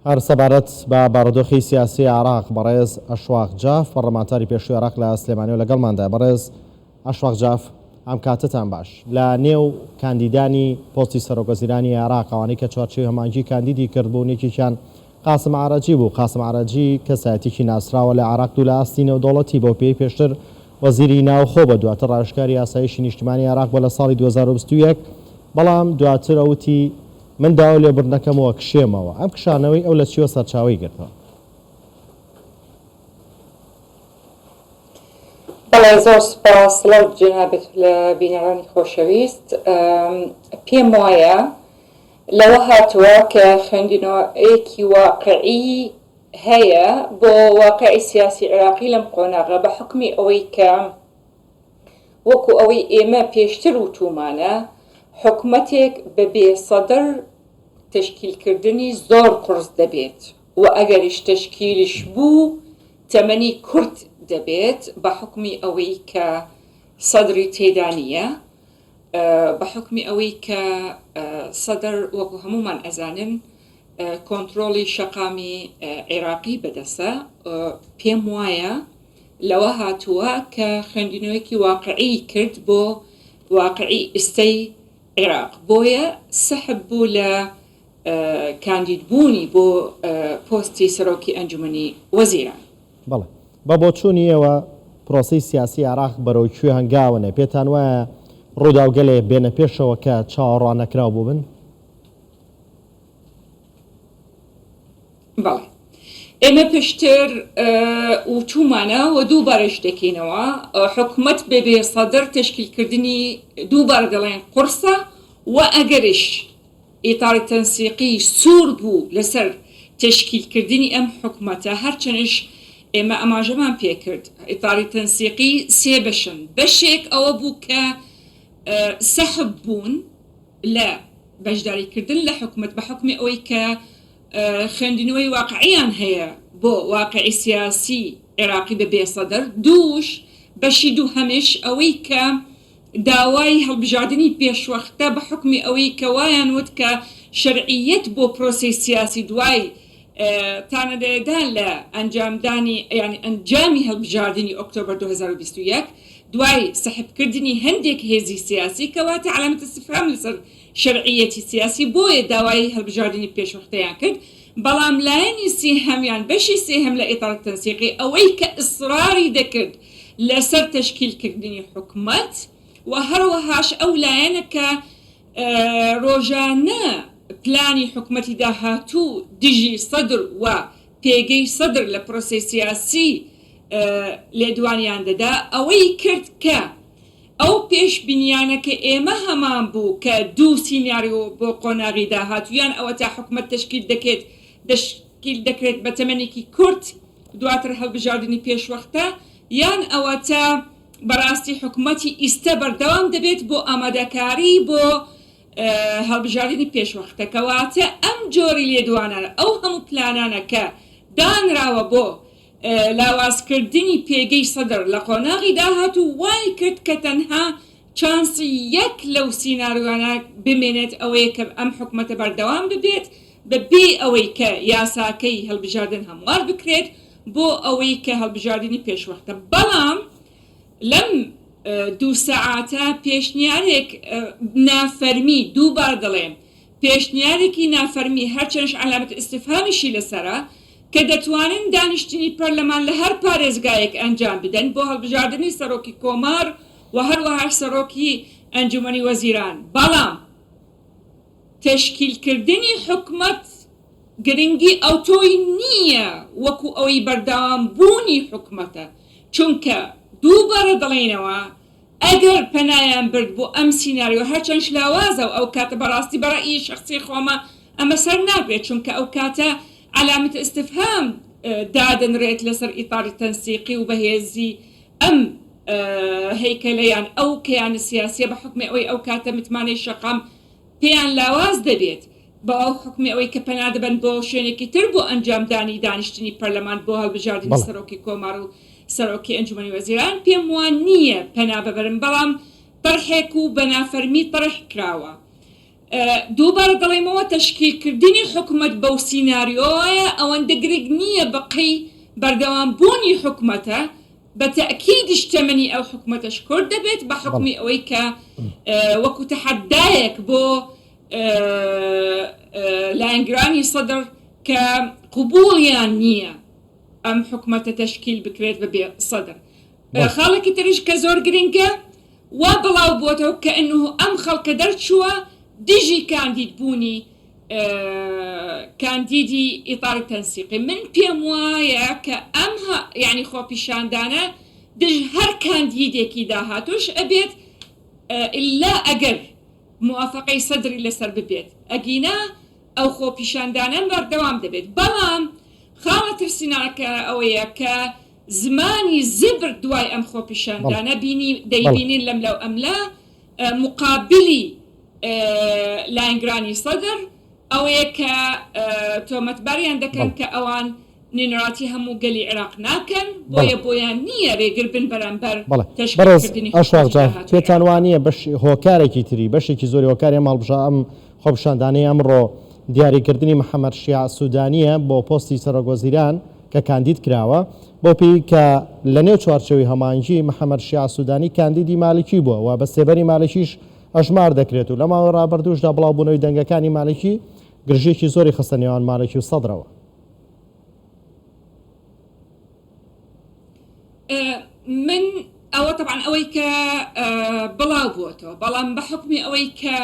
هەر سەبارەت بە بارودۆخی سیاسی عێراق، بەڕێز ئەشواق جاف، پەڕلەمانتاری پێشووی عێراق لە سلێمانیەوە لەگەڵماندایە. بەڕێز ئەشواق جاف، ئەم کاتەتان باش. لە نێو کاندیدانی پۆستی سەرۆکوەزیرانی عێراق، ئەوانەی کە چوارچێوەی هەماهەنگی کاندیدی کردبوون، یەکێکیان قاسم عەرەجی بوو. قاسم عەرەجی کەسایەتیەکی ناسراوە لە عێراق و لە ئاستی نێودەوڵەتی، بەو پێیەی پێشتر وەزیری ناوخۆ بووە، دواتر ڕاوێژکاری ئاسایشی نیشتیمانی عێراق بووە لە ساڵی 2021، بەڵام دواتر وتی من داوای لێبوردنەکەم و کشێمەوە. ئەم کشانەوەی ئەو لە چیوە سەرچاوەی گرتوە؟ بەڵێ زۆر سوپاس، سڵاو جەنابت لە بینەرانی خۆشەویست. پێم وایە لەوە هاتووە کە خوێندنەوەیەکی واقعی هەیە بۆ واقعی سیاسی عێراقی لەم قۆناغە بە حوکمی ئەوەی کە وەکو ئەوەی ئێمە پێشتر وتوومانە حکومەتێک بە بێ سەدر تەشکیلکردنی زۆر قوڕس دەبێت و ئەگەریش تەشکیلیش بوو تەمەنی کورت دەبێت بە حوکمی ئەوەی کە سەدری تێدا نییە بە حوکمی ئەوەی کە سەدر وەکو هەموومان ئەزانن کۆنترۆڵی شەقامی عێراقی بەدەسە پێم وایە لەوە هاتووە کە خوێندنەوەیەکی واقعی کرد بۆ واقعی ئیستەی عێراق بۆیە سەحب بوو لە کاندید بوونی بۆ پۆستی سەرۆکی ئەنجومەنی وەزیران. بەڵێ. بە بۆچوونی ئێوە پرۆسەی سیاسی عێراق بەرەو کوێ هەنگاوە نێ؟ پێتان وایە ڕووداوگەلێ بێنە پێشەوە کە چاوەڕوان نەکراو بووبن؟ بەڵێ. ئێمە پێشتر وتوومانە و دووبارەش دەکەینەوە، حکومەت بەبێ سەدر تەشکیلکردنی دووبارە دەڵێن قورسە و ئەگەریش ئیتاری تەنسیقی سوور بوو لەسەر تەشکیلکردنی ئەم حکومەتە، هەرچەنیش ئێمە ئاماژەمان پێکرد ئیتاری تەنسیقی سێ بەشن، بەشێک ئەوە بوو کە سەحب بوون لە بەشداریکردن لە حکومەت بە حوکمی ئەوەی کە خوێندنەوەی واقعیان هەیە بۆ واقعی سیاسی عێراقی بە بێ سەدر، دووش بەشی دووهەمیش ئەوەی کە داوای هەڵبژاردنی پێشوەختە بە حوکمی ئەوەی کە وایان وت کە شەرعیەت بۆ پرۆسەی سیاسی دوای تانەدان لە ئەنجامدانی یانی ئەنجامی هەڵبژاردنی ئۆکتۆبەر 2021 دوای سەحبکردنی هەندێک هێزی سیاسی کەواتە علامة استفهام لەسەر شەرعیەتی سیاسی بۆیە داوای هەڵبژاردنی پێشوەختەیان کرد بەڵام لایەنی سێهەم یان بەشی سێهەم لە ئیتار تەنسیقی ئەوەی کە ئیسراری دەکرد لەسەر تەشکیلکردنی حکومەت و هەروەهاش ئەو لایەنە کە ڕۆژانە پلانی حکومەتی داهاتوو دژی سەدر و پێگەی سەدر لە پرۆسەی سیاسی لێدوانیان دەدا ئەوەی کرد کە ئەو پێشبینیانە کە ئێمە هەمان بوو کە دوو سیناریۆ بۆ قۆناغی داهاتوو یان ئەوەتا حکومەت تەشکیل دەکێت دەشکیل دەکرێت بە تەمەنێکی کورت دواتر هەڵبژاردنی پێشوەختە یان ئەوەتا بەڕاستی حکومەتی ئیستە بەردەوام دەبێت بۆ ئامادەکاری بۆ هەڵبژاردنی پێشوەختە کەواتە ئەم جۆری لێدوانانە ئەو هەموو پلانانە کە دانراوە بۆ لاوازکردنی پێگەی سەدر لە قۆناغی داهاتوو وای کرد کە تەنها چانسی یەک لەو سیناریۆیانە بمێنێت ئەوەیە کە ئەم حکومەتە بەردەوام ببێت بە بێ ئەوەی کە یاساکەی هەڵبژاردن هەموار بکرێت بۆ ئەوەی کە هەڵبژاردنی پێشوەختە بەڵام لەم دوو سەعاتە پێشنیارێک نافەرمی دووبارە دەڵێم پێشنیارێکی نافەرمی هەرچەنش عەلامەت ئیستفهامیشی لەسەرە کە دەتوانن دانیشتنی پەرلەمان لە هەر پارێزگایەک ئەنجام بدەن بۆ هەڵبژاردنی سەرۆکی کۆمار و هەروەهاش سەرۆکی ئەنجومەنی وەزیران بەڵام تەشکیلکردنی حکومەت گرنگی ئەوتۆی نییە وەکو ئەوەی بەردەوام بوونی حکومەتە چونکە دووبارە دەڵێینەوە ئەگەر پەنایان برد بۆ ئەم سیناریۆ هەرچەنش لاوازە و ئەوکاتە بەڕاستی بە ڕەئی شەخسی خۆمە ئەمە سەر ناگرێت چونکە ئەوکاتە علامة استفهام دادەنرێت لەسەر ئیتاری تەنسیقی و بەهێزی ئەم هەیکەلە یان ئەو کەیانە سیاسیە بە حوکمی ئەوەی ئەوکاتە متمانەی شەقام پێیان لاواز دەبێت بە حوکمی ئەوەی کە پەنا دەبەن بۆ شوێنێکی تر بۆ ئەنجامدانی دانیشتنی پەرلەمان بۆ هەڵبژاردنی سەرۆکی کۆمار و سەرۆکی ئەنجومەنی وەزیران پێم وا نییە پەنا ببرن بەڵام تەرحێک و بە نافەرمی تەرح کراوە. دووبارە دەڵێمەوە تەشکیلکردنی حکومەت بەو سیناریۆیە ئەوەندە گرنگ نییە بەقەی بەردەوام بوونی حکومەتە، بە تەئکیدیش تەمەنی ئەو حکومەتەش کورت دەبێت بە حوکمی ئەوەی کە وەکو تەحەدایەک بۆ لایەنگرانی سەدر کە قبوڵیان نییە ئەم حکومەتە تەشکیل بکرێت بەبێ سەدر. خاڵێکی تریش کە زۆر گرنگە وا بڵاو بۆتەوە کە انه ئەم خەڵکە دەرچووە دژی کاندید بوونی کاندیدی ئیتاری تەنسیقی من پێم وایە کە ئەم یعنی خۆپیشاندانە دژ هەر کاندیدێکی داهاتوش ئەبێت ئیلا ئەگەر موافقەی سەدری لەسەر ببێت ئەگینا ئەو خۆپیشاندانە بەردەوام دەبێت بەڵام خاڵە ترسناکە ئەوەیە کە زمانی زبر دوای ئەم خۆپیشاندانە بینی دەیبینین لەملاو ئەملا مقابلی لایەنگرانی سەدر ئەوەیە کە تۆمەتباریان دەکەن کە ئەوان نوێنەراتی هەموو گەلی عێراق ناکەن بۆیە بۆیان نییە رێگر بن بەرامبەر بەڕێز تەشکیلکردنی ئەشواق حکومەتی جاف داهاتووی پێتان عێراق. وا نییە بەش هۆکارێکی تری بەشێکی زۆری هۆکاری ئەم هەڵبژا ئەم خۆپیشاندانەی ئەمڕۆ دیاریکردنی محەمەد شیاع سودانییە بۆ پۆستی سەرۆک وەزیران کە کاندید کراوە بەو پێی کە لە نێو چوارچێوەی هەماهەنگی محەمەد شیاع سودانی کاندیدی مالکی بووە و بە سێبەری مالکیش ئەژمار دەکرێت و لە ماوەی ڕابردووشدا بڵاوبوونەوەی دەنگەکانی مالکی گرژییەکی زۆری خستە نێوان مالکی و سەدرەوە. من ئەوە تەبعەن ئەوەی کە بڵاو بووەتەوە بەڵام بە حوکمی ئەوەی کە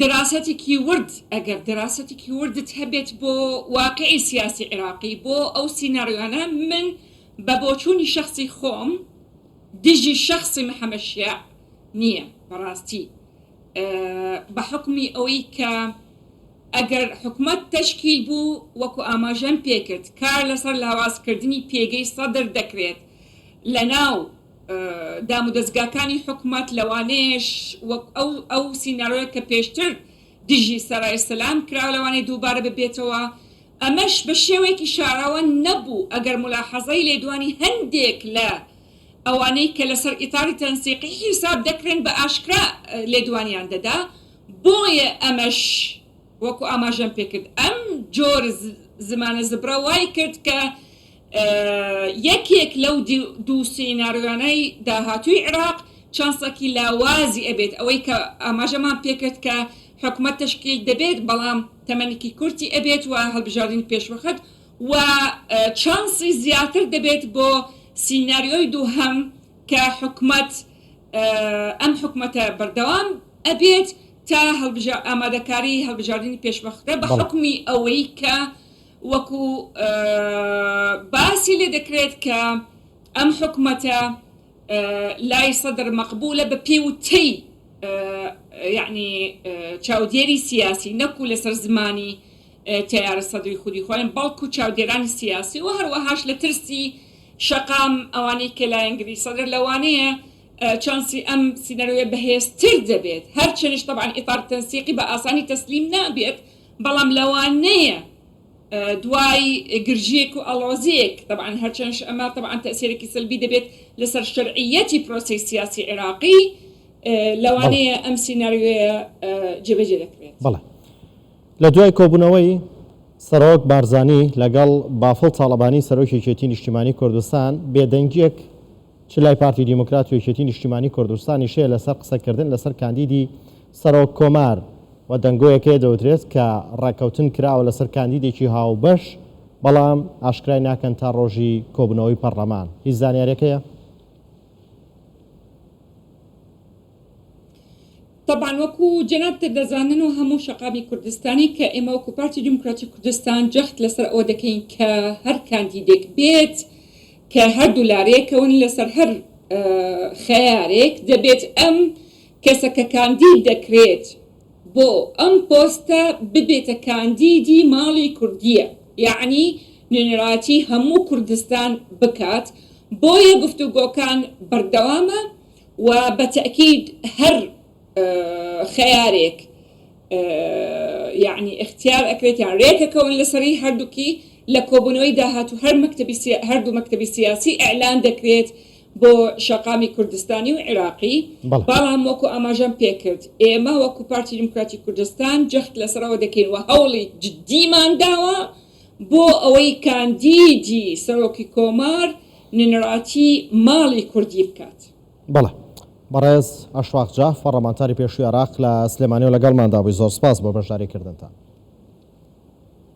دراسەتێکی ورد ئەگەر دراسەتێکی وردت هەبێت بۆ واقعی سیاسی عێراقی بۆ ئەو سیناریۆیانە من بە بۆچوونی شەخسی خۆم دژی شەخسی محەمەد شیاع نییە بەڕاستی بە حوکمی ئەوەی کە ئەگەر حکومەت تەشکیل بوو وەکو ئاماژەم پێکرد کار لەسەر لاوازکردنی پێگەی سەدر دەکرێت لەناو دامودەزگاکانی حکومەت لەوانەیەش وەک ئەو ئەو سیناریۆیە کە پێشتر دژی سەرای سەلام کرا لەوانەیە دووبارە ببێتەوە ئەمەش بە شێوەیەکی شاراوە نەبوو ئەگەر مولاحەزەی لێدوانی هەندێک لە ئەوانەی کە لەسەر ئیتاری تەنسیقی حیساب دەکرێن بە ئاشکرا لێدوانیان دەدا بۆیە ئەمەش وەکو ئاماژەم پێکرد ئەم جۆر زمانە زبرە وای کرد کە یەکێک لەو دوو سیناریۆیانەی داهاتووی عێراق چانسەکی لاوازی ئەبێت ئەوەی کە ئاماژەمان پێکرد کە حکومەت تەشکیل دەبێت بەڵام تەمەنێکی کورتی ئەبێت و هەڵبژاردنی پێشوەخت و چانسی زیاتر دەبێت بۆ سیناریۆی دووهەم کە حکومەت ئەم حکومەتە بەردەوام ئەبێت تا ئامادەکاری هەڵبژاردنی پێشوەختە بە حوکمی ئەوەی کە وەکو باسی لێ دەکرێت کە ئەم حکومەتە لای سەدر مەقبولە بە پێی وتەی یەعنی چاودێری سیاسی نەکو لەسەر زمانی تەیارە سەدری خودی خۆیان بەڵکو چاودێرانی سیاسی و هەروەهاش لە ترسی شەقام ئەوانەی کە لایەنگری سەدر لەوانەیە چانسی ئەم سیناریۆیە بەهێزتر دەبێت هەرچەنیش تەبعەن ئیتار تەنسیقی بە ئاسانی تەسلیم نابێت بەڵام لەوانەیە دوای گرژیەک و ئاڵۆزیەک تەبعەن هەرچەنش ئەمە تەبعەن تەئسیرێکی سلبی دەبێت لەسەر شەرعیەتی پرۆسەی سیاسی عێراقی لەوانەیە ئەم سیناریۆیە جێبەجێ دەکرێت. بەڵێ. لە دوای کۆبوونەوەی سەرۆک بارزانی لەگەڵ بافڵ تاڵەبانی سەرۆکی یەکێتی نیشتیمانی کوردستان، بێدەنگییەک چ لای پارتی دیموکرات و یەکێتی نیشتیمانی کوردستانیش هەیە لەسەر قسەکردن لەسەر کاندیدی سەرۆک کۆمار و دەنگۆیەک هەیە دەوترێت کە ڕێککەوتن کراوە لەسەر کاندیدێکی هاوبەش بەڵام ئاشکرای ناکەن تا ڕۆژی کۆبوونەوەی پەڕلەمان. هیچ زانیاریەک هەیە؟ تەبعەن وەکو جەنابتە دەزانن و هەموو شەقامی کوردستانی کە ئێمە وەکو پارتی دیموکراتی کوردستان جەخت لەسەر ئەوە دەکەین کە هەر کاندیدێک بێت کە هەردوو لا رێکەون لەسەر هەر خەیارێک دەبێت ئەم کەسە کە کاندید دەکرێت بۆ ئەم پۆستە ببێتە کاندیدی ماڵی کوردیە یەعنی نوێنەرایەتی هەموو کوردستان بکات بۆیە گفتوگۆکان بەردەوامە و بە تەئکید هەر خەیارێک یەعنی ئیختیار ئەکرێت یان رێکەکەون لەسەری هەردووکی لە کۆبوونەوەی داهاتوو هەر مەکتەبی هەردوو مەکتەبی سیاسی ئیعلان دەکرێت. بۆ شەقامی کوردستانی و عێراقی، بەڵام وەکو ئاماژەم پێکرد ئێمە وەکو پارتی دیموکراتی کوردستان جەخت لەسەر ئەوە دەکەین و هەوڵی جدیمان داوە بۆ ئەوەی کاندیدی سەرۆکی کۆمار نوێنەراتی ماڵی کوردی بکات. بەڵێ. بەڕێز ئەشواق جاف، پەڕلەمانتاری پێشووی عێراق لە سلێمانیەوە لەگەڵماندا بووی، زۆر سپاس بۆ بەشداریکردنتان.